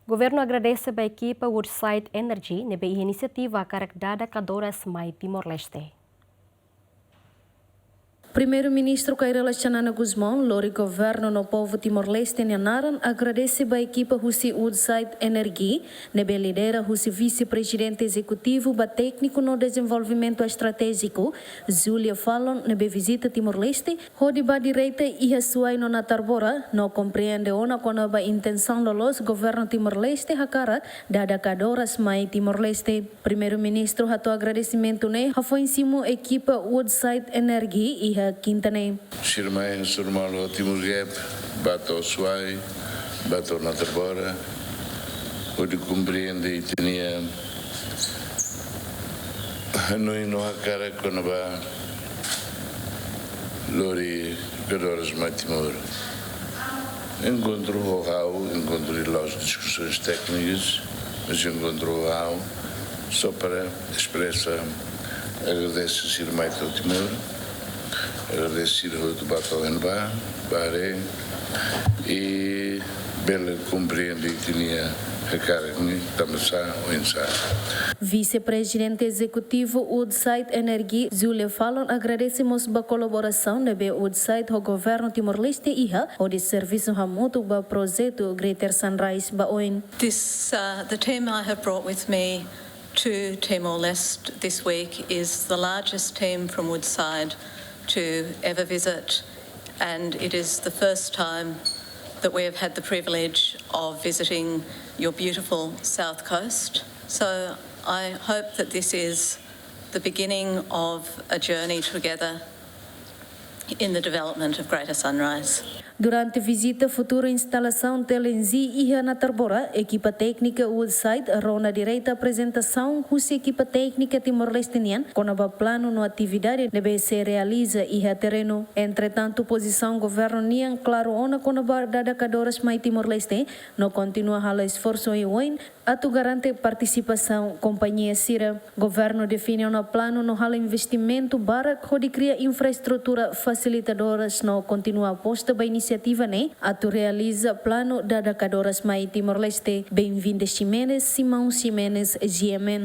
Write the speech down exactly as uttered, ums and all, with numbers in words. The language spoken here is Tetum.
Governu agradese ba ekipa Woodside Energy ne'ebé iha inisiativa hakarak dada kadoras mai Timor-Leste. Primeiru-Ministru Kay Rala Xanana Gusmão lori governu no povu Timor-Leste nia naran agradese ba ekipa husi Woodside Energy ne'ebé lidera husi Vise-Prezidente Ezekutivu ba Tékniku no Dezenvolvimentu Estratéjiku, Julia Fallon, ne'ebé vizita Timor-Leste, hodi bá direta iha Suai no Natarbora, no komprende ona kona-ba intensaun loloos governu Timor-Leste hakarak dada kadoras mai Timor-Leste. Primeiru-Ministru hato'o agradesimentu ne'e hafoin simu ekipa Woodside Energy iha Kinta ne'e. Sira mai hasoru malu ho Timor Gap, bá to'o Suai, bá to'o Natarbora, hodi komprende ita-nia hanoin no hakarak kona-ba lori kadoras mai Timor. Enkontru ho ha'u, enkontru de la'ós discussões técnicas, mas enkontru ho ha'u só para espresa agradese sira mai to'o Timor, agradese sira hotu bá to'o oin bá, bá haree, i bele komprende ita-nia hakarak ne'e tanbasá oinsá. Vise-Prezidente Ezekutivu Woodside Energy, Julia Fallon, agradese mós ba kolaborasaun ne'ebé Woodside ho governu Timor-Leste iha hodi servisu hamutuk ba projetu Greater Sunrise ba oin. This, uh, the team I have brought with me to Timor-Leste this week is the largest team from Woodside to ever visit, and it is the first time that we have had the privilege of visiting your beautiful South Coast. So I hope that this is the beginning of a journey together in the development of Greater Sunrise. Durante vizita futuru instalasaun T L N Z iha Natarbora, ekipa téknika Woodside rona direta aprezentasaun husi ekipa téknika Timor-Leste nian kona-ba planu no atividade ne'ebé sei realiza iha terrenu. Entretantu, pozisaun governu nian klaru ona kona-ba dada kadoras mai Timor-Leste, no kontinua halo esforsu oioin atu garante partisipasaun kompañia sira. Governu define ona planu no halo investimentu barak hodi kria infraestrutura fasilitadoras no kontinua aposta ba inisiativa ne'e atu realiza planu dada kadoras mai Timor-Leste. Benvinda Ximenes, Simão Ximenes, G M N.